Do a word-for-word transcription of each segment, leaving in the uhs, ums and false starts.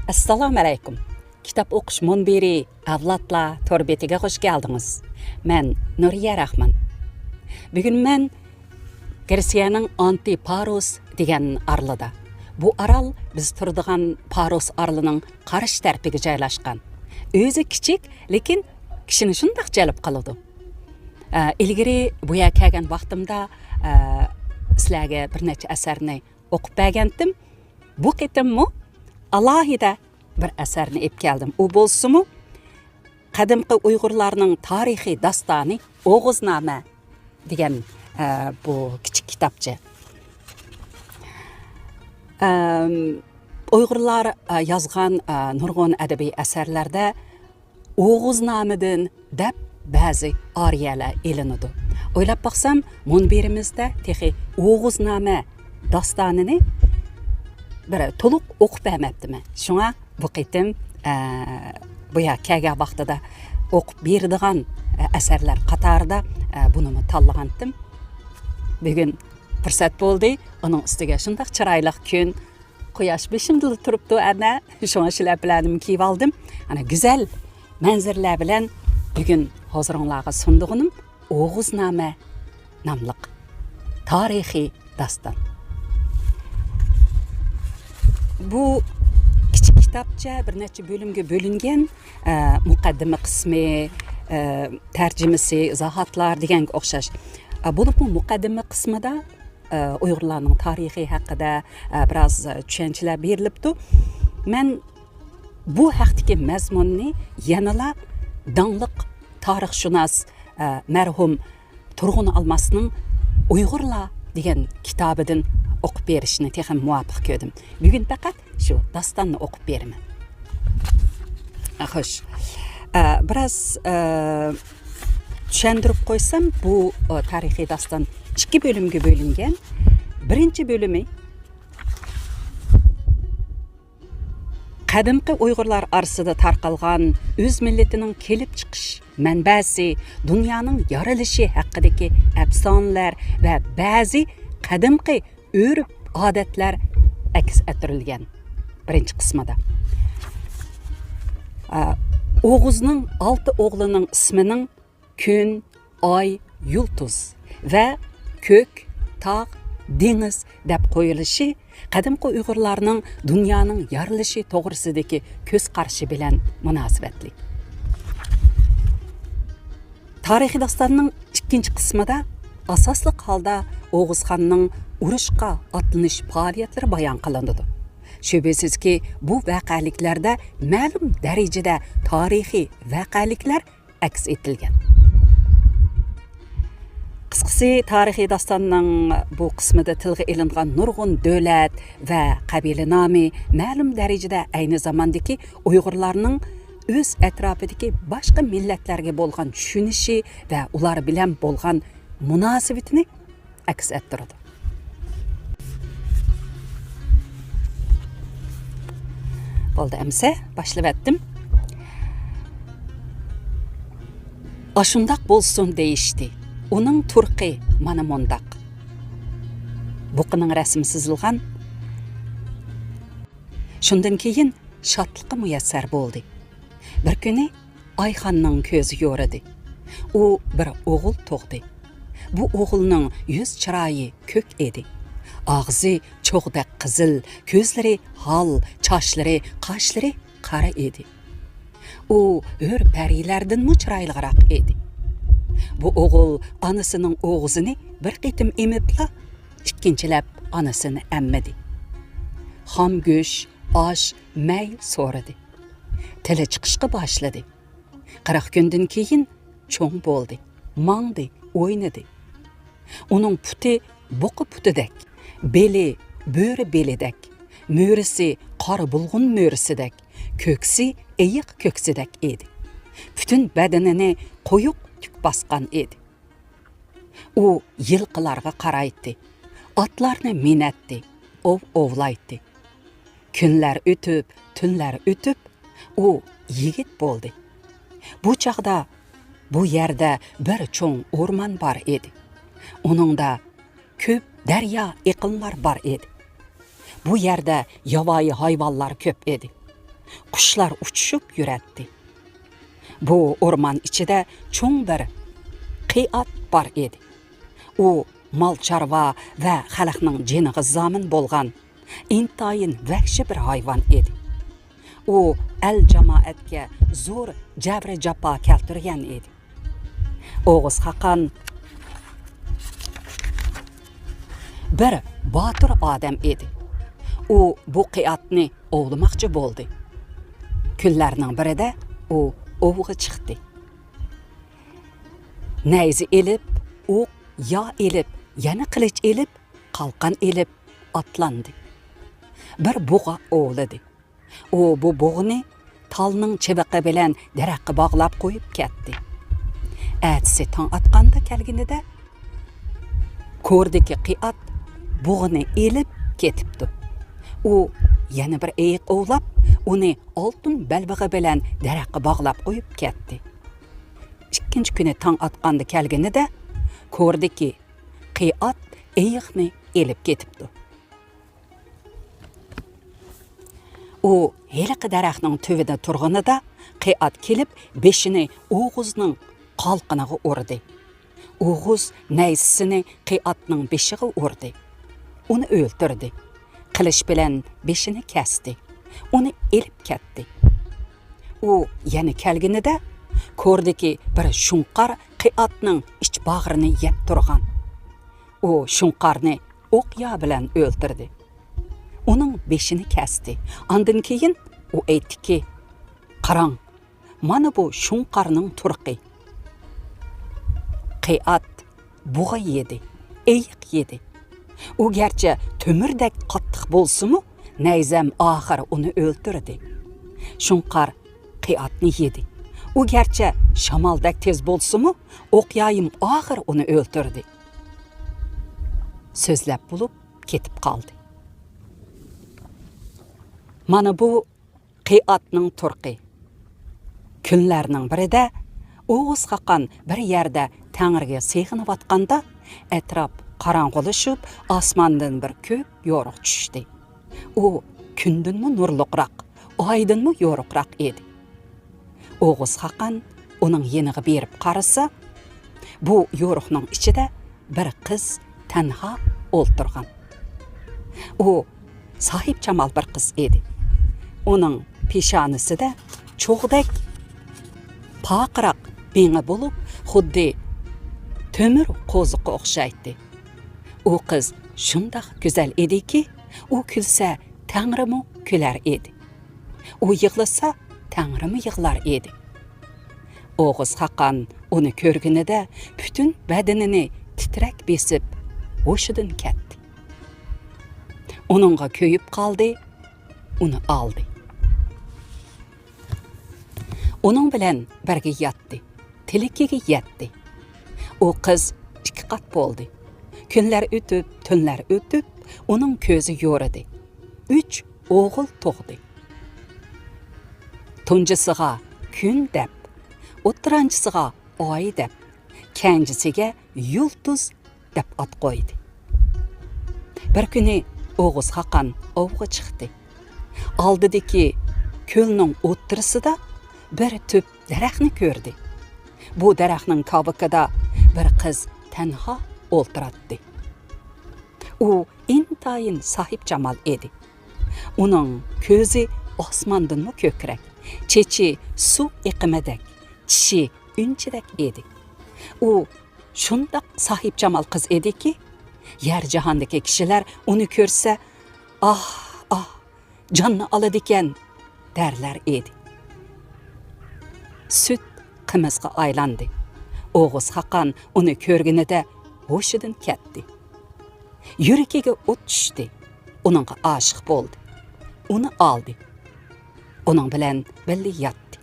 ئەسسالامۇئەلەيكۇم. كىتاب ئوقۇش مۇنبىرى ئەۋلادلار تور بېتىگە خۇش كەلدىڭىز. مەن نۇرىيە راخمان. بۈگۈن مەن گرېتسىيەنىڭ ئانتىپارۇس دېگەن ئارىلىدا. بۇ ئارال بىز تۇرىدىغان پارۇس ئارىلىنىڭ قارشى تەرىپىگە جايلاشقان. ئۆزى كىچىك، لېكىن كىشىنى شۇنداق جەلپ قىلىدۇ. ئە، ئىلگىرى بۇ يەرگە كەلگەن ۋاقتىمدا، ئە، سىلەرگە بىر نەچچە ئەسەرنى ئوقۇپ بەرگەنتىم. بۇ قېتىممۇ ئالاھىدە بىر ئەسەرنى ئېلىپ كەلدىم. ئۇ بولسىمۇ، قەدىمكى ئۇيغۇرلارنىڭ تارىخىي داستانى ئوغۇزنامە دېگەن، ئە، بۇ كىچىك كىتابچە. ئەم، ئۇيغۇرلار، ئە، يازغان، ئە، نۇرغۇن ئەدەبىي ئەسەرلەردە ئوغۇزنامىدىن دەپ بەزى ئارىيەلەر ئېلىنىدۇ. ئويلاپ باقسام، مۇنبىرىمىزدە تېخى ئوغۇزنامە داستانىنى بىر تولۇق ئوقۇپ بەرمەپتىمەن. شۇڭا بۇ قېتىم، ئە، بۇ يەرگە كەلگەن ۋاقتىدا ئوقۇپ بېرىدىغان، ئە، ئەسەرلەر قاتارىدا، ئە، بۇنىمۇ تاللىغانتىم. بۈگۈن پۇرسەت بولدى. ئۇنىڭ ئۈستىگە شۇنداق چىرايلىق كۈن، قۇياش بېشىمدىلا تۇرۇپتۇ ئەنە. شۇڭا شىلەپىلەرنىمۇ كىيىۋالدىم. ئەنە گۈزەل مەنزىرىلەر بىلەن بۈگۈن ھۇزۇرۇڭلارغا سۇندۇرغىنىم ئوغۇزنامە ناملىق تارىخىي داستان. بۇ كىچىك كىتابچە بىر نەچچە بۆلۈمگە بۆلۈنگەن، ئە، مۇقەددىمە قىسمى، ئە، تەرجىمىسى، ئىزاھاتلار دېگەنگە ئوخشاش. ئە، بولۇپمۇ مۇقەددىمە قىسمىدا، ئە، ئۇيغۇرلارنىڭ تارىخى ھەققىدە، ئە، بىراز، ئە، چۈشەنچىلەر بېرىلىپتۇ. مەن بۇ ھەقتىكى مەزمۇننى يەنىلا داڭلىق تارىخشۇناس، ئە، مەرھۇم تۇرغۇن ئالماسنىڭ ئۇيغۇرلار دېگەن كىتابىدىن ئوقۇپ بېرىشنى تېخىمۇ مۇۋاپىق كۆردۈم. بۈگۈن پەقەت شۇ داستاننى ئوقۇپ بېرىمەن. ئە، خوش. ئە، بىراز، ئە، چۈشەندۈرۈپ قويسام، بۇ، ئە، تارىخىي داستان ئىككى بۆلۈمگە بۆلۈنگەن. بىرىنچى بۆلۈمى قەدىمكى ئۇيغۇرلار ئارىسىدا تارقالغان ئۆز مىللىتىنىڭ كېلىپ چىقىش مەنبەسى، دۇنيانىڭ يارىلىشى ھەققىدىكى ئەپسانىلەر ۋە بەزى قەدىمكى ئۆرپ-ئادەتلەر ئەكس ئەتتۈرۈلگەن. بىرىنچى قىسمىدا، ئە، ئوغۇزنىڭ ئالتە ئوغلىنىڭ ئىسمىنىڭ كۈن، ئاي، يۇلتۇز ۋە كۆك، تاغ، دېڭىز دەپ قويۇلۇشى قەدىمكى ئۇيغۇرلارنىڭ دۇنيانىڭ يارىلىشى توغرىسىدىكى كۆز قارىشى بىلەن مۇناسىۋەتلىك. تارىخىي داستاننىڭ ئىككىنچى قىسمىدا ئاساسلىق ھالدا ئوغۇزخاننىڭ ئۇرۇشقا ئاتلىنىش پائالىيەتلىرى بايان قىلىنىدۇ. شۈبھىسىزكى، بۇ ۋەقەلىكلەردە مەلۇم دەرىجىدە تارىخىي ۋەقەلىكلەر ئەكس ئېتىلگەن. قىسقىسى، تارىخىي داستاننىڭ بۇ قىسمىدا تىلغا ئېلىنغان نۇرغۇن دۆلەت ۋە قەبىلە نامى مەلۇم دەرىجىدە ئەينى زاماندىكى ئۇيغۇرلارنىڭ ئۆز ئەتراپىدىكى باشقا مىللەتلەرگە بولغان چۈشىنىشى ۋە ئۇلار بىلەن بولغان مۇناسىۋىتىنى ئەكس ئەتتۈرىدۇ. بولدى، ئەمسە باشلىۋەتتىم. ئاشۇنداق بولسۇن دېيىشتى. ئۇنىڭ تۇرقى مانا مۇنداق. بۇقىنىڭ رەسىمى سىزىلغان. شۇندىن كېيىن شادلىقى مۇيەسسەر بولدى. بىر كۈنى ئايخاننىڭ كۆزى يورۇدى. ئۇ بىر ئوغۇل تۇغدى. بۇ ئوغۇلنىڭ يۈز چىرايى كۆك ئىدى. ئاغزى چوغدەك قىزىل، كۆزلىرى ھال، چاچلىرى، قاشلىرى قارا ئىدى. ئۇ ھۆر پەرىلەردىنمۇ چىرايلىقراق ئىدى. بۇ ئوغۇل ئانىسىنىڭ ئوغۇزىنى بىر قېتىم ئېمىپلا، ئىككىنچىلەپ ئانىسىنى ئەممىدى. خام گۆش، ئاش، مەي سورىدى. تىلى چىقىشقا باشلىدى. قىرىق كۈندىن كېيىن چوڭ بولدى، ماڭدى، ئوينىدى. ئۇنىڭ پۇتى بۇقا پۇتىدەك، بېلى بۆرە بېلىدەك، مۈرىسى قارا بۇلغۇن مۈرىسىدەك، كۆكسى ئېيىق كۆكسىدەك ئىدى. پۈتۈن بەدىنىنى قويۇق تۈك باسقان ئىدى. ئۇ يىلقىلارغا قارايتتى، ئاتلارنى مىنەتتى، ئوۋ ئوۋلايتتى. كۈنلەر ئۆتۈپ، تۈنلەر ئۆتۈپ، ئۇ يىگىت بولدى. بۇ چاغدا بۇ يەردە بىر چوڭ ئورمان بار ئىدى. ئۇنىڭدا كۆپ دەريا ئېقىنلار بار ئىدى. بۇ يەردە ياۋايى ھايۋانلار كۆپ ئىدى. قۇشلار ئۇچۇشۇپ يۈرەتتى. بۇ ئورمان ئىچىدە چوڭ بىر قىئات بار ئىدى. ئۇ مال-چارۋا ۋە خەلقنىڭ جېنىغا زامىن بولغان ئىنتايىن ۋەھشىي بىر ھايۋان ئىدى. ئۇ ئەل-جامائەتكە زور جەبرى-جاپا كەلتۈرگەن ئىدى. ئوغۇز خاقان بىر باتۇر ئادەم ئىدى. ئۇ بۇ قىئاتنى ئوۋلىماقچى بولدى. كۈنلەرنىڭ بىرىدە ئۇ ئوۋغا چىقتى. نەيزە ئېلىپ، ئوق، ياي ئېلىپ، يەنە قىلىچ ئېلىپ، قالقان ئېلىپ ئاتلاندى. بىر بۇغا ئوۋلىدى. ئۇ بۇ بۇغىنى تالنىڭ چىۋىقى بىلەن دەرەخكە باغلاپ قويۇپ كەتتى. ئەتىسى تاڭ ئاتقاندا كەلگىنىدە، كوردىكى قىئات بۇغىنى ئېلىپ كېتىپتۇ. ئۇ يەنە بىر ئېيىق ئوۋلاپ، ئۇنى ئالتۇن بەلبېغى بىلەن دەرەخكە باغلاپ قويۇپ كەتتى. ئىككىنچى كۈنى تاڭ ئاتقاندا كەلگىنىدە، كوردىكى قىئات ئېيىقنى ئېلىپ كېتىپتۇ. ئۇ ھېلىقى دەرەخنىڭ تۈۋىدە تۇرغىنىدا، قىئات كېلىپ، بېشىنى ئوغۇزنىڭ قالقىنىغا ئۇردى. ئوغۇز نەيزىسىنى قىئاتنىڭ بېشىغا ئۇردى. ئۇنى ئۆلتۈردى. قىلىچ بىلەن بېشىنى كەستى. ئۇنى ئېلىپ كەتتى. ئۇ يەنە كەلگىنىدە، كوردىكى بىر شۇڭقار قىئاتنىڭ ئىچ باغرىنى يەپ تۇرغان. ئۇ شۇڭقارنى ئوقيا بىلەن ئۆلتۈردى. ئۇنىڭ بېشىنى كەستى. ئاندىن كېيىن ئۇ ئېيتتىكى، قاراڭ، مانا بۇ شۇڭقارنىڭ تۇرقى. قىئات بۇغا يېدى، ئېيىق يېدى. ئۇ گەرچە تۆمۈردەك قاتتىق بولسىمۇ، نەيزەم ئاخىر ئۇنى ئۆلتۈردى. شۇڭقار قىئاتنى يېدى. ئۇ گەرچە شامالدەك تېز بولسىمۇ، ئوقيايىم ئاخىر ئۇنى ئۆلتۈردى. سۆزلەپ بولۇپ كېتىپ قالدى. مانا بۇ قىئاتنىڭ تۇرقى. كۈنلەرنىڭ بىرىدە ئوغۇز خاقان بىر يەردە تەڭرىگە سېغىنىۋاتقاندا، ئەتراپ قاراڭغۇلىشىپ، ئاسماندىن بىر كۆك يورۇق چۈشتى. ئۇ كۈندىنمۇ نۇرلۇقراق، ئايدىنمۇ يورۇقراق ئىدى. ئوغۇز خاقان ئۇنىڭ يېنىغا بېرىپ قارىسا، بۇ يورۇقنىڭ ئىچىدە بىر قىز تەنھا ئولتۇرغان. ئۇ ساھىبجامال بىر قىز ئىدى. ئۇنىڭ پېشانىسىدە چوغدەك پارقىراق بېڭى بولۇپ، خۇددى تۆمۈر قوزۇققا ئوخشايتتى. ئۇ قىز شۇنداق گۈزەل ئىدىكى، ئۇ كۈلسە، تەڭرىمۇ كۈلەر ئىدى. ئۇ يىغلىسا، تەڭرىمۇ يىغلار ئىدى. ئوغۇز خاقان ئۇنى كۆرگىنىدە پۈتۈن بەدىنىنى تىترەك بېسىپ، ھوشىدىن كەتتى. ئۇنىڭغا كۆيۈپ قالدى، ئۇنى ئالدى. ئۇنىڭ بىلەن بىرگە ياتتى، تىلىكىگە يەتتى. ئۇ قىز ئىككى قات بولدى. كۈنلەر ئۆتۈپ، تۈنلەر ئۆتۈپ، ئۇنىڭ كۆزى يورۇدى. ئۈچ ئوغۇل تۇغدى. تۇنجىسىغا كۈن دەپ، ئوتتۇرانچىسىغا ئاي دەپ، كەنجىسىگە يۇلتۇز دەپ ئات قويدى. بىر كۈنى ئوغۇز خاقان ئوۋغا چىقتى. ئالدىدىكى كۆلنىڭ ئوتتۇرىسىدا بىر تۈپ دەرەخنى كۆردى. بۇ دەرەخنىڭ كاۋىكىدا بىر قىز تەنھا ئولتۇراتتى. ئۇ ئىنتايىن ساھىبجامال ئىدى. ئۇنىڭ كۆزى ئاسماندىنمۇ كۆكرەك، چېچى سۇ ئېقىمىدەك، چىشى ئۈنچىدەك ئىدى. ئۇ شۇنداق ساھىبجامال قىز ئىدىكى، يەر جاھاندىكى كىشىلەر ئۇنى كۆرسە، ئاھ، ئاھ، جاننى ئالىدىكەن دەرلەر ئىدى. سۈت قىمىزغا ئايلاندى. ئوغۇز خاقان ئۇنى كۆرگىنىدە ھوشىدىن كەتتى. يۈرىكىگە ئوت چۈشتى. ئۇنىڭغا ئاشىق بولدى. ئۇنى ئالدى. ئۇنىڭ بىلەن بىللە ياتتى.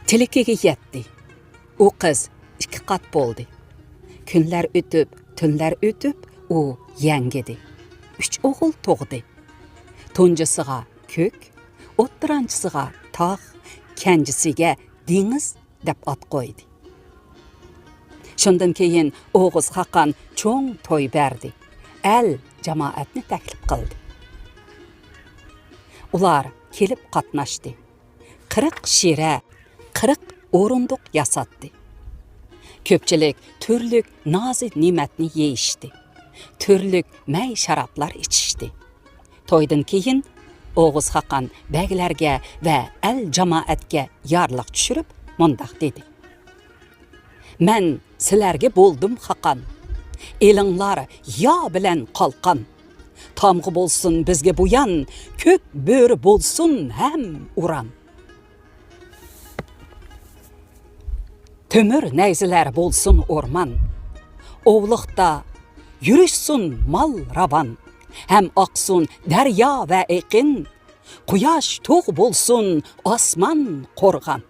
تىلىكىگە يەتتى. ئۇ قىز ئىككى قات بولدى. كۈنلەر ئۆتۈپ، تۈنلەر ئۆتۈپ، ئۇ يەڭگىدى. ئۈچ ئوغۇل تۇغدى. تۇنجىسىغا كۆك، ئوتتۇرانچىسىغا تاغ، كەنجىسىگە دېڭىز دەپ ئات قويدى. شۇندىن كېيىن ئوغۇز خاقان چوڭ توي بەردى. ئەل جامائەتنى تەكلىپ قىلدى. ئۇلار كېلىپ قاتناشتى. قىرىق شىرە، قىرىق ئورۇندۇق ياساتتى. كۆپچىلىك تۈرلۈك نازۇ نېمەتنى يېيىشتى. تۈرلۈك مەي شارابلار ئىچىشتى. تويدىن كېيىن ئوغۇز خاقان بەگلەرگە ۋە ئەل جامائەتكە يارلىق چۈشۈرۈپ مۇنداق دېدى: مەن سىلەرگە بولدۇم خاقان. ئېلىڭلار يا بىلەن قالقان. تامغا بولسۇن بىزگە بۇيان، كۆك بۆرە بولسۇن ھەم ئۇران. تۆمۈر نەيزىلەر بولسۇن ئورمان. ئوۋلۇقتا يۈرۈشسۇن مال راۋان. ھەم ئاقسۇن دەريا ۋە ئېقىن. قۇياش تۇغ بولسۇن ئاسمان قورغان.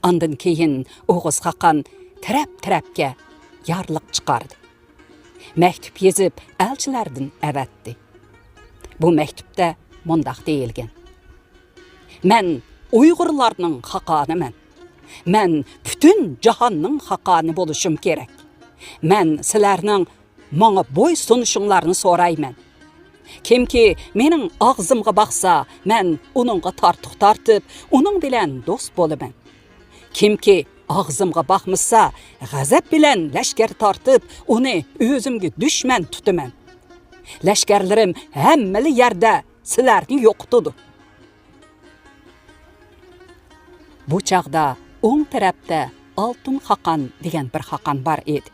ئاندىن كېيىن ئوغۇز خاقان تەرەپ-تەرەپكە يارلىق چىقاردى. مەكتۇپ يېزىپ ئەلچىلەردىن ئەۋەتتى. بۇ مەكتۇپتە مۇنداق دېيىلگەن: مەن ئۇيغۇرلارنىڭ خاقانىمەن. مەن پۈتۈن جاھاننىڭ خاقانى بولۇشۇم كېرەك. مەن سىلەرنىڭ ماڭا بويسۇنۇشۇڭلارنى سورايمەن. كىمكى مېنىڭ ئاغزىمغا باقسا، مەن ئۇنىڭغا تارتۇق تارتىپ، ئۇنىڭ بىلەن دوست بولىمەن. كىمكى ئاغزىمغا باقمىسا، غەزەپ بىلەن لەشكەر تارتىپ، ئۇنى ئۆزۈمگە دۈشمەن تۇتىمەن. لەشكەرلىرىم ھەممىلا يەردە سىلەرنى يوقىتىدۇ. بۇ چاغدا ئوڭ تەرەپتە ئالتۇن خاقان دېگەن بىر خاقان بار ئىدى.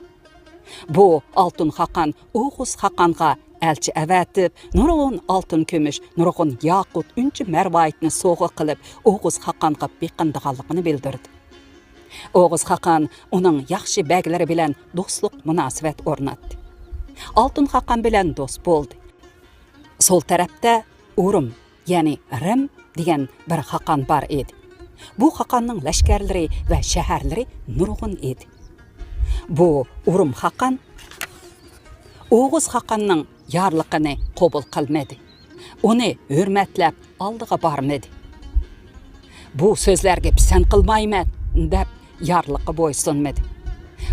بۇ ئالتۇن خاقان ئوغۇز خاقانغا ئەلچى ئەۋەتىپ، نۇرغۇن ئالتۇن كۈمۈش، نۇرغۇن ياقۇت، ئۈنچە مەرۋايىتنى سوۋغا قىلىپ، ئوغۇز خاقانغا بېقىنىدىغانلىقىنى بىلدۈردى. ئوغۇز خاقان ئۇنىڭ ياخشى بەگلىرى بىلەن دوستلۇق مۇناسىۋەت ئورناتتى. ئالتۇن خاقان بىلەن دوست بولدى. سول تەرەپتە ئۇرۇم، يەنى رىم دېگەن بىر خاقان بار ئىدى. بۇ خاقاننىڭ لەشكەرلىرى ۋە شەھەرلىرى نۇرغۇن ئىدى. بۇ ئۇرۇم خاقان ئوغۇز خاقاننىڭ يارلىقىنى قوبۇل قىلمىدى. ئۇنى ھۆرمەتلەپ ئالدىغا بارمىدى. بۇ سۆزلەرگە پىسەنت قىلمايمەن دەپ يارلىققا بويسۇنمىدى.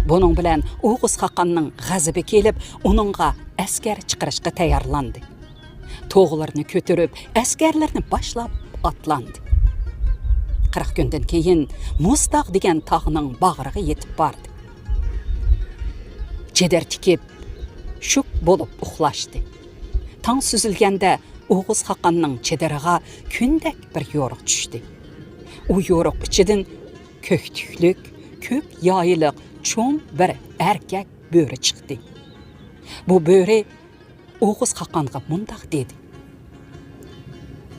بۇنىڭ بىلەن ئوغۇز خاقاننىڭ غەزىپى كېلىپ، ئۇنىڭغا ئەسكەر چىقىرىشقا تەييارلاندى. توغىلىرىنى كۆتۈرۈپ، ئەسكەرلىرىنى باشلاپ ئاتلاندى. قىرىق كۈندىن كېيىن مۇزتاغ دېگەن تاغنىڭ باغرىغا يېتىپ باردى. چېدىر تىكىپ، شۈك بولۇپ ئۇخلاشتى. تاڭ سۈزۈلگەندە ئوغۇز خاقاننىڭ چېدىرىغا كۈندەك بىر يورۇق چۈشتى. ئۇ يورۇق ئىچىدىن كۆك تۈكلۈك، كۆك يايىلىق چوڭ بىر ئەركەك بۆرە چىقتى. بۇ بۆرە ئوغۇز خاقانغا مۇنداق دېدى: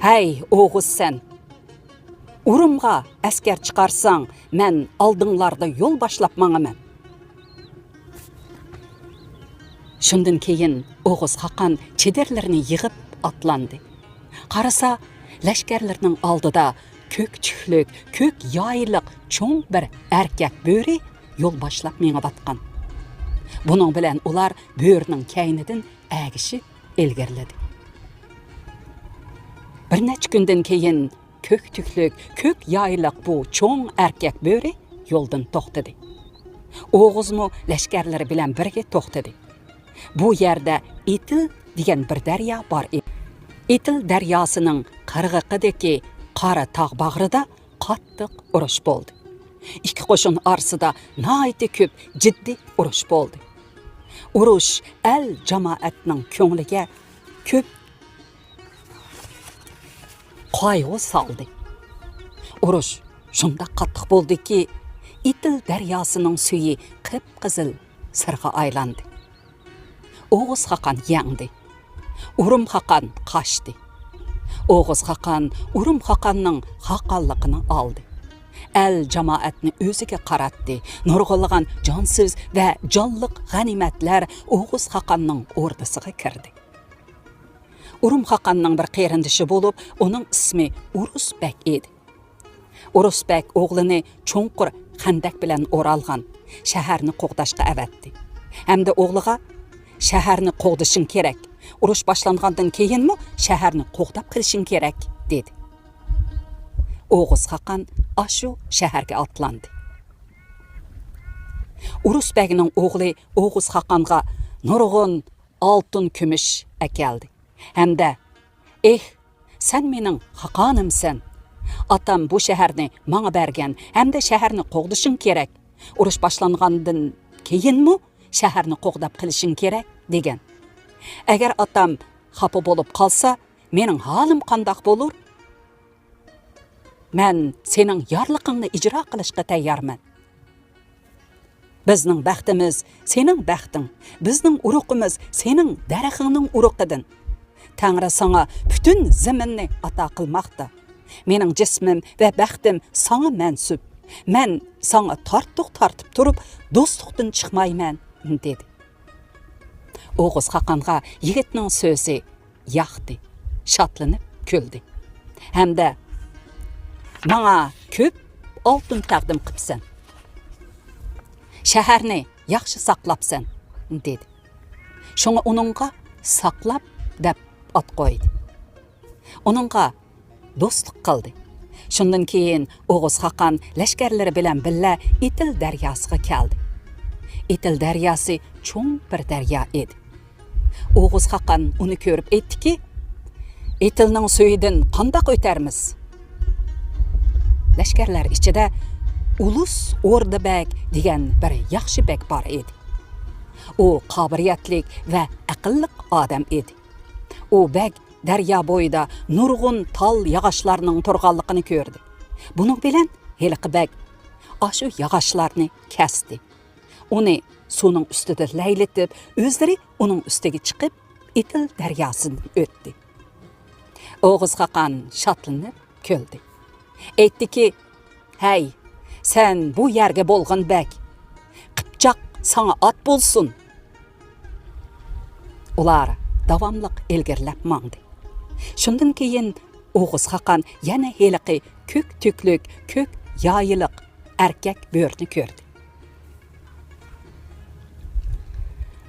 «ھەي، ئوغۇز سەن! ئۇرۇمغا ئەسكەر چىقارساڭ، مەن ئالدىڭلاردا يول باشلاپ ماڭىمەن.» شۇندىن كېيىن ئوغۇز خاقان چېدىرلىرىنى يىغىپ ئاتلاندى. قارىسا، لەشكەرلىرىنىڭ ئالدىدا كۆك تۈكلۈك، كۆك يايىلىق چوڭ بىر ئەركەك بۆرە يول باشلاپ مېڭىۋاتقان. بۇنىڭ بىلەن ئۇلار بۆرىنىڭ كەينىدىن ئەگىشىپ ئىلگىرىلىدى. بىر نەچچە كۈندىن كېيىن كۆك تۈكلۈك، كۆك يايىلىق بۇ چوڭ ئەركەك بۆرە يولدىن توختىدى. ئوغۇزمۇ لەشكەرلىرى بىلەن بىرگە توختىدى. بۇ يەردە ئېتىل دېگەن بىر دەريا بار ئىدى. ئېتىل دەرياسىنىڭ قىرغىقىدىكى قارا تاغ باغرىدا قاتتىق ئۇرۇش بولدى. ئىككى قوشۇن ئارىسىدا ناھايىتى كۆپ جىددىي ئۇرۇش بولدى. ئۇرۇش ئەل جامائەتنىڭ كۆڭلىگە كۆپ قايغۇ سالدى. ئۇرۇش شۇنداق قاتتىق بولدىكى، ئېتىل دەرياسىنىڭ سۈيى قىپقىزىل سىرغا ئايلاندى. ئوغۇز خاقان يەڭدى. ئۇرۇم خاقان قاچتى. ئوغۇز خاقان ئۇرۇم خاقاننىڭ خاقانلىقىنى ئالدى. ئەل جامائەتنى ئۆزىگە قاراتتى. نۇرغۇنلىغان جانسىز ۋە جانلىق غەنىيمەتلەر ئوغۇز خاقاننىڭ ئوردىسىغا كىردى. ئۇرۇم خاقاننىڭ بىر قېرىندىشى بولۇپ، ئۇنىڭ ئىسمى ئۇرۇس بەگ ئىدى. ئۇرۇس بەگ ئوغلىنى چوڭقۇر خەندەك بىلەن ئورالغان شەھەرنى قوغداشقا ئەۋەتتى ھەمدە ئوغلىغا، «شەھەرنى قوغدىشىڭ كېرەك، ئۇرۇش باشلانغاندىن كېيىنمۇ شەھەرنى قوغداپ قېلىشىڭ كېرەك» دېدى. ئوغۇز خاقان ئاشۇ شەھەرگە ئاتلاندى. ئۇرۇس بەگنىڭ ئوغلى ئوغۇز خاقانغا نۇرغۇن ئالتۇن، كۈمۈش ئەكەلدى ھەمدە ئېھ، سەن مېنىڭ خاقانىمسەن. ئاتام بۇ شەھەرنى ماڭا بەرگەن ھەمدە شەھەرنى قوغدىشىڭ كېرەك. ئۇرۇش باشلانغاندىن كېيىنمۇ شەھەرنى قوغداپ قېلىشىڭ كېرەك، دېگەن. ئەگەر ئاتام خاپا بولۇپ قالسا، مېنىڭ ھالىم قانداق بولۇر؟ مەن سېنىڭ يارلىقىڭنى ئىجرا قىلىشقا تەييارمەن. بىزنىڭ بەختىمىز سېنىڭ بەختىڭ، بىزنىڭ ئۇرۇقىمىز سېنىڭ دەرىخىڭنىڭ ئۇرۇقىدىن. تەڭرى ساڭا پۈتۈن زېمىننى ئاتا قىلماقتا. مېنىڭ جىسمىم ۋە بەختىم ساڭا مەنسۇپ. مەن ساڭا تارتۇق تارتىپ تۇرۇپ، دوستلۇقتىن چىقمايمەن، دېدى. ئوغۇز خاقانغا يىگىتنىڭ سۆزى ياقتى، شادلىنىپ كۈلدى. ھەمدە، ماڭا كۆپ ئالتۇن تەقدىم قىپسەن. شەھەرنى ياخشى ساقلاپسەن، دېدى. شۇڭا ئۇنىڭغا ساقلاپ دەپ ئات قويدى. ئۇنىڭغا دوستلۇق قىلدى. شۇندىن كېيىن ئوغۇز خاقان لەشكەرلىرى بىلەن بىللە ئېتىل دەرياسىغا كەلدى. ئېتىل دەرياسى چوڭ بىر دەريا ئىدى. ئوغۇز خاقان ئۇنى كۆرۈپ ئېيتتىكى، ئېتىلنىڭ سۈيىدىن قانداق ئۆتەرمىز؟ لەشكەرلەر ئىچىدە ئۇلۇس ئوردا بەگ دېگەن بىر ياخشى بەگ بار ئىدى. ئۇ قابىلىيەتلىك ۋە ئەقىللىق ئادەم ئىدى. ئۇ بەگ دەريا بويىدا نۇرغۇن تال ياغاچلارنىڭ تۇرغانلىقىنى كۆردى. بۇنىڭ بىلەن ھېلىقى بەگ ئاشۇ ياغاچلارنى كەستى. ئۇنى سۇنىڭ ئۈستىدە لەيلىتىپ، ئۆزلىرى ئۇنىڭ ئۈستىگە چىقىپ، ئېتىل دەرياسىدىن ئۆتتى. ئوغۇز خاقان شادلىنىپ كۈلدى. ئېيتتىكى، ھەي، سەن بۇ يەرگە بولغىن بەگ، قىپچاق ساڭا ئات بولسۇن. ئۇلار داۋاملىق ئىلگىرىلەپ ماڭدى. شۇندىن كېيىن ئوغۇز خاقان يەنە ھېلىقى كۆك تۈكلۈك، كۆك يايىلىق ئەركەك بۆرىنى كۆردى.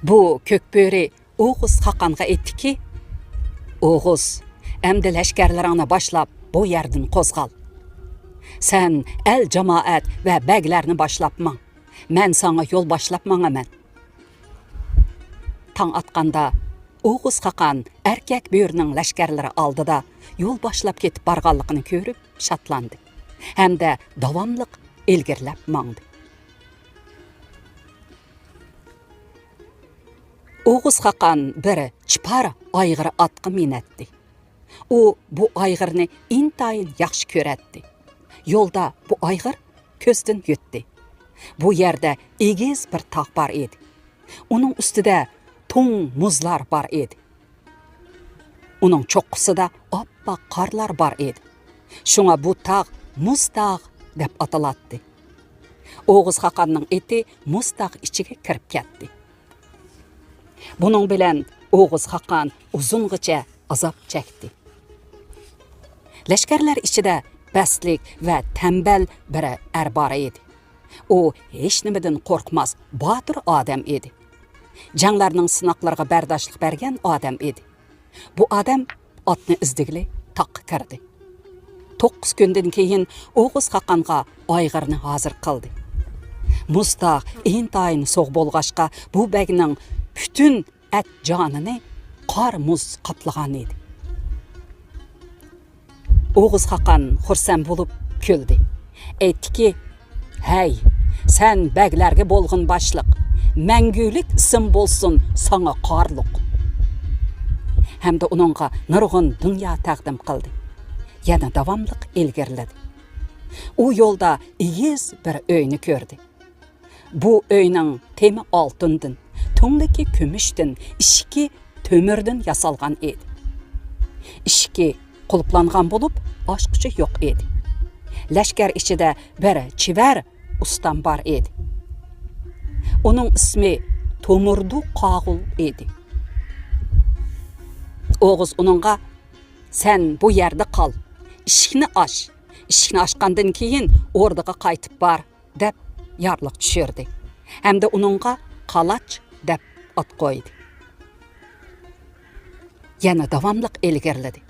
بۇ كۆك بۆرە ئوغۇز خاقانغا ئېيتتىكى، ئوغۇز، ئەمدى لەشكەرلىرىڭنى باشلاپ، بۇ يەردىن قوزغال. سەن ئەل-جامائەت ۋە بەگلەرنى باشلاپ ماڭ. مەن ساڭا يول باشلاپ ماڭىمەن. تاڭ ئاتقاندا، ئوغۇز خاقان ئەركەك بۆرىنىڭ لەشكەرلىرى ئالدىدا يول باشلاپ كېتىپ بارغانلىقىنى كۆرۈپ شادلاندى ھەمدە داۋاملىق ئىلگىرىلەپ ماڭدى. ئوغۇز خاقان بىر چىپار ئايغىر ئاتقا مىنەتتى. ئۇ بۇ ئايغىرنى ئىنتايىن ياخشى كۆرەتتى. يولدا بۇ ئايغىر كۆزدىن يۆتتى. بۇ يەردە ئېگىز بىر تاغ بار ئىدى. ئۇنىڭ ئۈستىدە توڭ مۇزلار بار ئىدى. ئۇنىڭ چوققىسىدا ئاپئاق قارلار بار ئىدى. شۇڭا بۇ تاغ مۇز تاغ دەپ ئاتىلاتتى. ئوغۇز خاقاننىڭ ئېتى مۇز تاغ ئىچىگە كىرىپ كەتتى. بۇنىڭ بىلەن ئوغۇز خاقان ئۇزۇنغىچە ئازاب چەكتى. لەشكەرلەر ئىچىدە پەسلىك ۋە تەمبەل بىر ئەر بار ئىدى. ئۇ ھېچنېمىدىن قورقماس، باتۇر ئادەم ئىدى. جەڭلەرنىڭ سىناقلىرىغا بەرداشلىق بەرگەن ئادەم ئىدى. بۇ ئادەم ئاتنى ئىزدىگىلى تاغقا كىردى. توققۇز كۈندىن كېيىن ئوغۇز خاقانغا ئايغىرنى ھازىر قىلدى. مۇز تاغ ئىنتايىن سوغۇق بولغاچقا، بۇ بەگنىڭ پۈتۈن ئەت-جانىنى قار-مۇز قاپلىغان ئىدى. ئوغۇز خاقان خۇرسەن بولۇپ كۈلدى. ئېيتتىكى، ھەي، سەن بەگلەرگە بولغىن باشلىق، مەڭگۈلۈك ئىسىم بولسۇن ساڭا قارلۇق. ھەمدە ئۇنىڭغا نۇرغۇن دۇنيا تەقدىم قىلدى. يەنە داۋاملىق ئىلگىرىلىدى. ئۇ يولدا ئېگىز بىر ئۆينى كۆردى. بۇ ئۆينىڭ تېمى ئالتۇندىن، تۈڭلۈكى كۈمۈشتىن، ئىشىكى تۆمۈردىن ياسالغان ئىدى. ئىشىكى قۇلۇپلانغان بولۇپ، ئاچقۇچى يوق ئىدى. لەشكەر ئىچىدە بىر چېۋەر ئۇستام بار ئىدى. ئۇنىڭ ئىسمى تومۇردۇ قاغۇل ئىدى. ئوغۇز ئۇنىڭغا، سەن بۇ يەردە قال، ئىشىكنى ئاچ، ئىشىكنى ئاچقاندىن كېيىن ئوردىغا قايتىپ بار، دەپ يارلىق چۈشۈردى ھەمدە ئۇنىڭغا قالاچ دەپ ئات قويدى. يەنە داۋاملىق ئىلگىرىلىدى.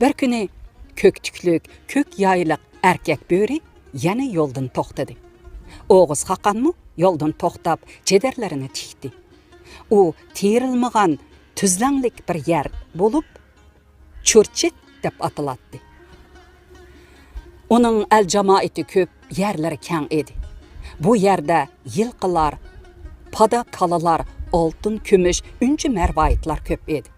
بىر كۈنى كۆك تۈكلۈك، كۆك يايلىق ئەركەك بۆرە يەنە يولدىن توختىدى. ئوغۇز خاقانمۇ يولدىن توختاپ، چېدىرلىرىنى تىكتى. ئۇ تېرىلمىغان تۈزلەڭلىك بىر يەر بولۇپ، چۇرچىت دەپ ئاتىلاتتى. ئۇنىڭ ئەل جامائىتى كۆپ، يەرلىرى كەڭ ئىدى. بۇ يەردە يىلقىلار، پادا كالىلار، ئالتۇن، كۈمۈش، ئۈنچە مەرۋايىتلار كۆپ ئىدى.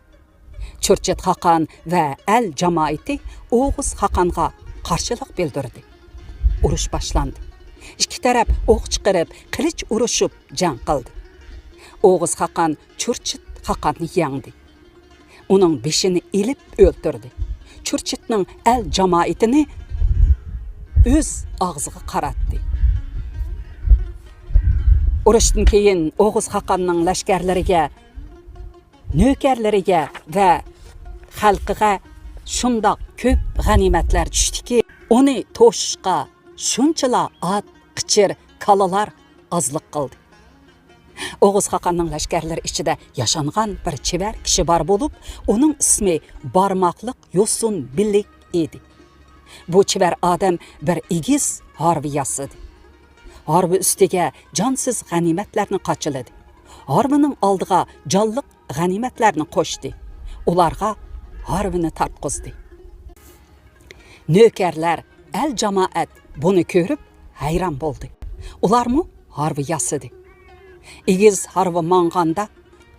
چۇرچىت خاقان ۋە ئەل جامائىتى ئوغۇز خاقانغا قارشىلىق بىلدۈردى. ئۇرۇش باشلاندى. ئىككى تەرەپ ئوق چىقىرىپ، قىلىچ ئۇرۇشۇپ جەڭ قىلدى. ئوغۇز خاقان چۇرچىت خاقاننى يەڭدى. ئۇنىڭ بېشىنى ئېلىپ ئۆلتۈردى. چۇرچىتنىڭ ئەل جامائىتىنى ئۆز ئاغزىغا قاراتتى. ئۇرۇشتىن كېيىن ئوغۇز خاقاننىڭ لەشكەرلىرىگە، نۆكەرلىرىگە ۋە خەلقىگە شۇنداق كۆپ غەنىيمەتلەر چۈشتىكى، ئۇنى توشۇشقا شۇنچىلا ئات، قېچىر، كالىلار ئازلىق قىلدى. ئوغۇز خاقاننىڭ لەشكەرلىرى ئىچىدە ياشانغان بىر چېۋەر كىشى بار بولۇپ، ئۇنىڭ ئىسمى بارماقلىق يوسۇن بىلىك ئىدى. بۇ چېۋەر ئادەم بىر ئېگىز ھارۋا ياسىدى. ھارۋا ئۈستىگە جانسىز غەنىيمەتلەرنى قاچىلىدى. ھارۋىنىڭ ئالدىغا جانلىق غەنىيمەتلەرنى قوشتى. ئۇلارغا ھارۋىنى تارتقۇزدى. نۆكەرلەر، ئەل جامائەت بۇنى كۆرۈپ ھەيران بولدى. ئۇلارمۇ ھارۋا ياسىدى. ئېگىز ھارۋا ماڭغاندا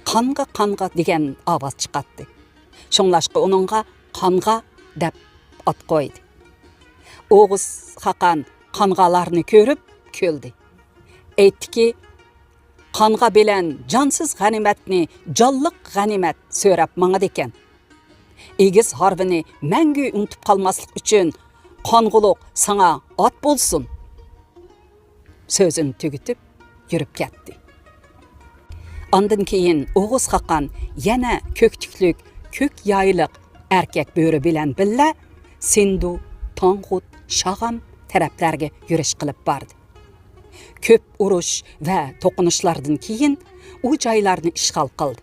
قانغا، قانغا دېگەن ئاۋاز چىقاتتى. شۇڭلاشقا ئۇنىڭغا قانغا دەپ ئات قويدى. ئوغۇز خاقان قانغالارنى كۆرۈپ كۈلدى. ئېيتتىكى، قانغا بىلەن جانسىز غەنىيمەتنى جانلىق غەنىيمەت سۆرەپ ماڭىدىكەن. ئېگىز ھارۋىنى مەڭگۈ ئۇنتۇپ قالماسلىق ئۈچۈن، قانغۇلۇق ساڭا ئات بولسۇن. سۆزىنى تۈگىتىپ يۈرۈپ كەتتى. ئاندىن كېيىن ئوغۇز خاقان يەنە كۆكتۈكلۈك، كۆك يايلىق ئەركەك بۆرە بىلەن بىللە سىندۇ، تاڭغۇت، شاغام تەرەپلەرگە يۈرۈش قىلىپ باردى. كۆپ ئۇرۇش ۋە توقۇنۇشلاردىن كېيىن ئۇ جايلارنى ئىشغال قىلدى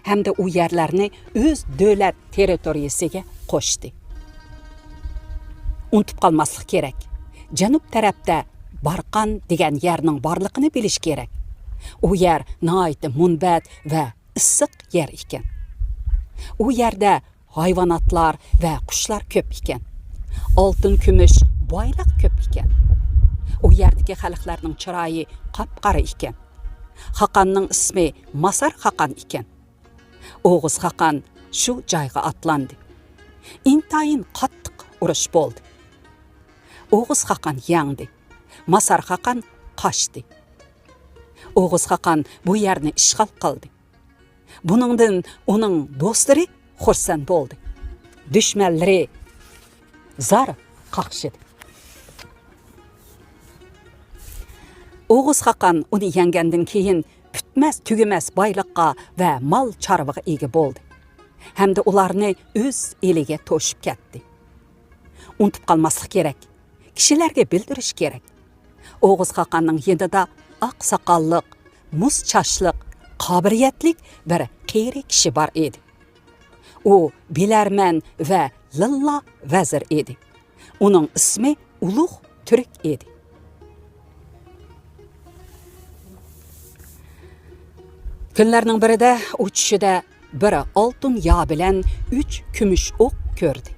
ھەمدە ئۇ يەرلەرنى ئۆز دۆلەت تېررىتورىيىسىگە قوشتى. ئۇنتۇپ قالماسلىق كېرەك، جەنۇب تەرەپتە بارقان دېگەن يەرنىڭ بارلىقىنى بىلىش كېرەك. ئۇ يەر ناھايىتى مۇنبەت ۋە ئىسسىق يەر ئىكەن. ئۇ يەردە ھايۋاناتلار ۋە قۇشلار كۆپ ئىكەن. ئالتۇن، كۈمۈش، بايلىق كۆپ ئىكەن. ئۇ يەردىكى خەلقلەرنىڭ چىرايى قاپقارا ئىكەن. خاقاننىڭ ئىسمى ماسار خاقان ئىكەن. ئوغۇز خاقان شۇ جايغا ئاتلاندى. ئىنتايىن قاتتىق ئۇرۇش بولدى. ئوغۇز خاقان يەڭدى. ماسار خاقان قاچتى. ئوغۇز خاقان بۇ يەرنى ئىشغال قىلدى. بۇنىڭدىن ئۇنىڭ دوستلىرى خۇرسەن بولدى. دۈشمەنلىرى زار قاقشىدى. ئوغۇز خاقان ئۇنى يەڭگەندىن كېيىن پۈتمەس تۈگىمەس بايلىققا ۋە مال چارۋىغا ئىگە بولدى ھەمدە ئۇلارنى ئۆز ئېلىگە توشۇپ كەتتى. ئۇنتۇپ قالماسلىق كېرەك، كىشىلەرگە بىلدۈرۈش كېرەك. ئوغۇز خاقاننىڭ يېنىدا ئاق ساقاللىق، مۇز چاچلىق، قابىلىيەتلىك بىر قېرى كىشى بار ئىدى. ئۇ بىلەرمەن ۋە لىللا ۋەزىر ئىدى. ئۇنىڭ ئىسمى ئۇلۇغ تۈرك ئىدى. كۈنلەرنىڭ بىرىدە ئۇ چۈشىدە بىر ئالتۇن يا بىلەن ئۈچ كۈمۈش ئوق كۆردى.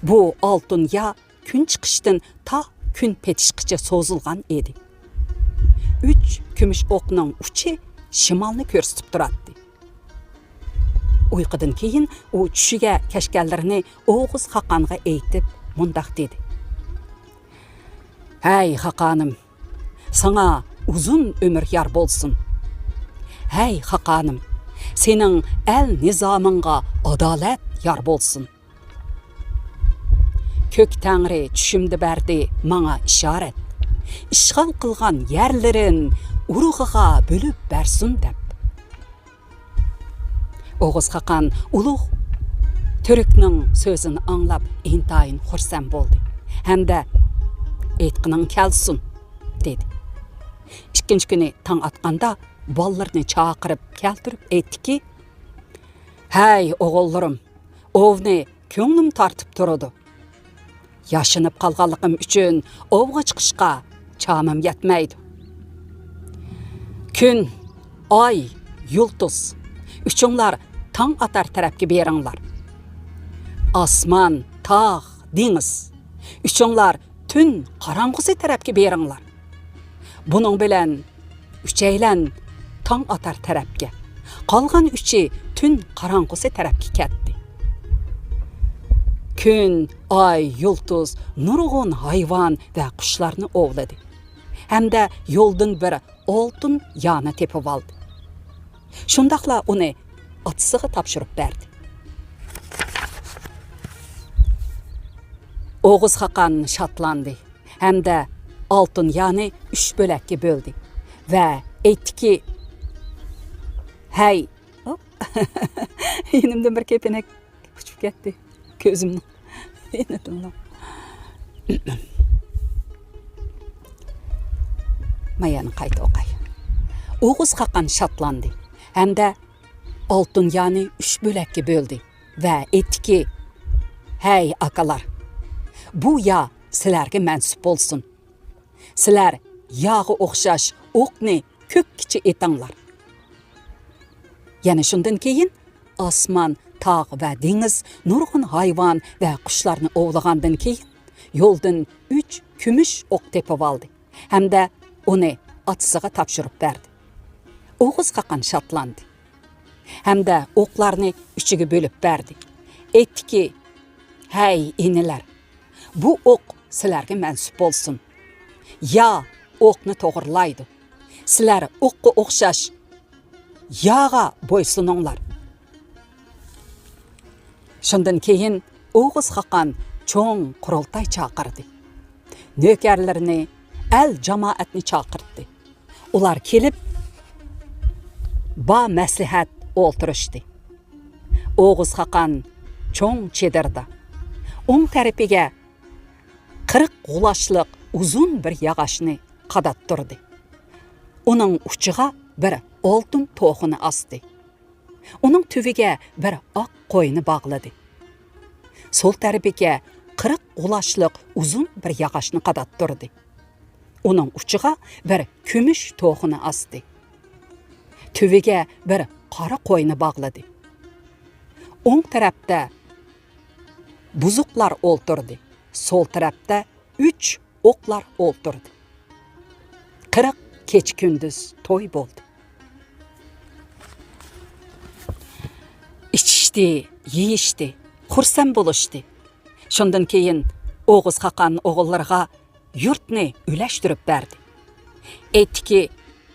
بۇ ئالتۇن يا كۈن چىقىشتىن تا كۈن پېتىشقىچە سوزۇلغان ئىدى. ئۈچ كۈمۈش ئوقنىڭ ئۇچى شىمالنى كۆرسىتىپ تۇراتتى. ئۇيقۇدىن كېيىن ئۇ چۈشىگە كەچكەنلىرىنى ئوغۇز خاقانغا ئېيتىپ مۇنداق دېدى: «ھەي خاقانىم، ساڭا ئۇزۇن ئۆمۈر يار بولسۇن. ھەي خاقانىم، سېنىڭ ئەل نىزامىڭغا ئادالەت يار بولسۇن. كۆك تەڭرى چۈشۈمدە بەردى ماڭا ئىشارەت، ئىشغال قىلغان يەرلىرىن ئۇرۇغىغا بۆلۈپ بەرسۇن دەپ.» ئوغۇز خاقان ئۇلۇغ تۈركنىڭ سۆزىنى ئاڭلاپ ئىنتايىن خۇرسەن بولدى ھەمدە «ئېيتقىنىڭ كەلسۇن» دېدى. ئىككىنچى كۈنى تاڭ ئاتقاندا بالىلىرىنى چاقىرىپ كەلتۈرۈپ ئېيتتىكى: «ھەي ئوغۇللىرىم، ئوۋنى كۆڭلۈم تارتىپ تۇرىدۇ. ياشىنىپ قالغانلىقىم ئۈچۈن ئوۋغا چىقىشقا چامىم يەتمەيدۇ. كۈن، ئاي، يۇلتۇز، ئۈچۈڭلار تاڭ ئاتار تەرەپكە بېرىڭلار. ئاسمان، تاغ، دېڭىز، ئۈچۈڭلار تۈن قاراڭغۇسى تەرەپكە بېرىڭلار. بۇنىڭ بىلەن ئۈچەيلەن تاڭ ئاتار تەرەپكە، قالغان ئۈچى تۈن قاراڭغۇسى تەرەپكە كەتتى. كۈن، ئاي، يۇلتۇز نۇرغۇن ھايۋان ۋە قۇشلارنى ئوۋلىدى ھەمدە يولدىن بىر ئالتۇن يانى تېپىۋالدى. شۇنداقلا ئۇنى ئاتىسىغا تاپشۇرۇپ بەردى. ئوغۇز خاقان شادلاندى ھەمدە ئالتۇن يانى ئۈچ بۆلەككە بۆلدى ۋە ئېيتتىكى، ھەي، ھوپ، يېنىمدىن بىر كېپىنەك ئۇچۇپ كەتتى كۆزۈمنىڭ يېنىدىنلا. مايانى قايتا ئوقاي. ئوغۇز خاقان شادلاندى ھەمدە ئالتۇن يانى ئۈچ بۆلەككە بۆلدى ۋە ئېيتتىكى، ھەي ئاكىلار، بۇ يا سىلەرگە مەنسۇپ بولسۇن. سىلەر ياغا ئوخشاش ئوقنى كۆككىچە ئېتىڭلار. يەنە شۇندىن كېيىن ئاسمان، تاغ ۋە دېڭىز نۇرغۇن ھايۋان ۋە قۇشلارنى ئوۋلىغاندىن كېيىن، يولدىن ئۈچ كۈمۈش ئوق تېپىۋالدى ھەمدە ئۇنى ئاتىسىغا تاپشۇرۇپ بەردى. ئوغۇز خاقان شادلاندى ھەمدە ئوقلارنى ئۈچىگە بۆلۈپ بەردى. ئېيتتىكى، ھەي ئىنىلەر، بۇ ئوق سىلەرگە مەنسۇپ بولسۇن. يا ئوقنى توغرىلايدۇ. سىلەر ئوققا ئوخشاش ياغا بويسۇنۇڭلار. شۇندىن كېيىن ئوغۇز خاقان چوڭ قۇرۇلتاي چاقىردى. نۆكەرلىرىنى، ئەل جامائەتنى چاقىرتتى. ئۇلار كېلىپ، بامەسلىھەت ئولتۇرۇشتى. ئوغۇز خاقان چوڭ چېدىردا، ئوڭ تەرىپىگە قىرىق غۇلاچلىق ئۇزۇن بىر ياغاچنى قاداتتۇردى. ئۇنىڭ ئۇچىغا بىر ئالتۇن توخۇنى ئاستى. ئۇنىڭ تۈۋىگە بىر ئاق قوينى باغلىدى. سول تەرىپىگە قىرىق غۇلاچلىق ئۇزۇن بىر ياغاچنى قاداتتۇردى. ئۇنىڭ ئۇچىغا بىر كۈمۈش توخۇنى ئاستى. تۈۋىگە بىر قارا قوينى باغلىدى. ئوڭ تەرەپتە بۇزۇقلار ئولتۇردى. سول تەرەپتە ئۈچ ئوقلار ئولتۇردى. قىرىق كېچە-كۈندۈز توي بولدى. ئىچىشتى، يېيىشتى، خۇرسەن بولۇشتى. شۇندىن كېيىن ئوغۇز خاقان ئوغۇللىرىغا يۇرتنى ئۈلەشتۈرۈپ بەردى. ئېيتتىكى،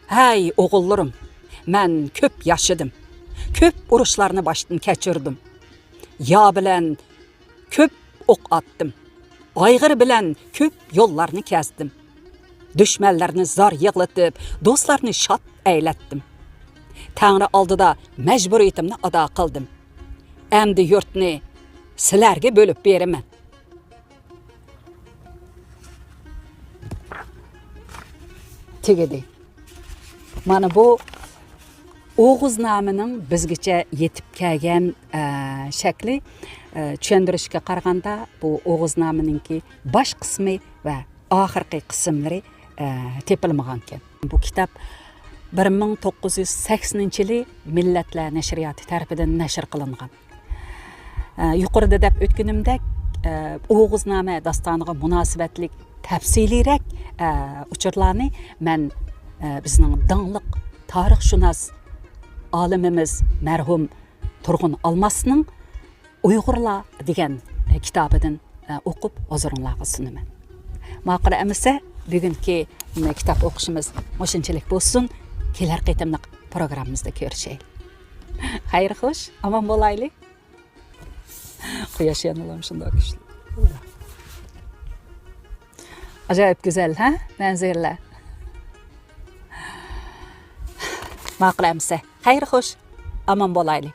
ھەي ئوغۇللىرىم، مەن كۆپ ياشىدىم، كۆپ ئۇرۇشلارنى باشتىن كەچۈردۈم. يا بىلەن كۆپ ئوق ئاتتىم، ئايغىر بىلەن كۆپ يوللارنى كەزدىم. دۈشمەنلەرنى زار يىغلىتىپ، دوستلارنى شاد ئەيلەتتىم. تەڭرى ئالدىدا مەجبۇرىيىتىمنى ئادا قىلدىم. ئەمدى يۇرتنى سىلەرگە بۆلۈپ بېرىمەن. تۈگىدى. مانا بۇ ئوغۇزنامىنىڭ بىزگىچە يېتىپ كەلگەن، ئە، شەكلى. ئە، چۈشەندۈرۈشكە قارىغاندا، بۇ ئوغۇزنامىنىڭكى باش قىسمى ۋە ئاخىرقى قىسىملىرى، ئە، تېپىلمىغانىكەن. بۇ كىتاب بىر مىڭ توققۇز يۈز سەكسىنىنچى يىلى مىللەتلەر نەشرىياتى تەرىپىدىن نەشر قىلىنغان. ئە، يۇقىرىدا دەپ ئۆتكىنىمدەك، ئە، ئوغۇزنامە داستانىغا مۇناسىۋەتلىك تەپسىلىيرەك، ئە، ئۇچۇرلارنى مەن، ئە، بىزنىڭ داڭلىق تارىخشۇناس ئالىمىمىز مەرھۇم تۇرغۇن ئالماسنىڭ ئۇيغۇرلار دېگەن، ئە، كىتابىدىن، ئە، ئوقۇپ ھۇزۇرۇڭلارغا سۇنىمەن. ماقۇل ئەمىسە، بۈگۈنكى، ئە، كىتاب ئوقۇشىمىز مۇشۇنچىلىك بولسۇن. كېلەر قېتىملىق پروگراممىمىزدا كۆرۈشەيلى. خەير خوش، ئامان بولايلى. قۇياش يەنىلا شۇنداق كۈچلۈك. ئاجايىپ گۈزەل، ھە؟ مەنزىرىلەر. ماقۇل ئەمىسە. خەير خوش، ئامان بولايلى.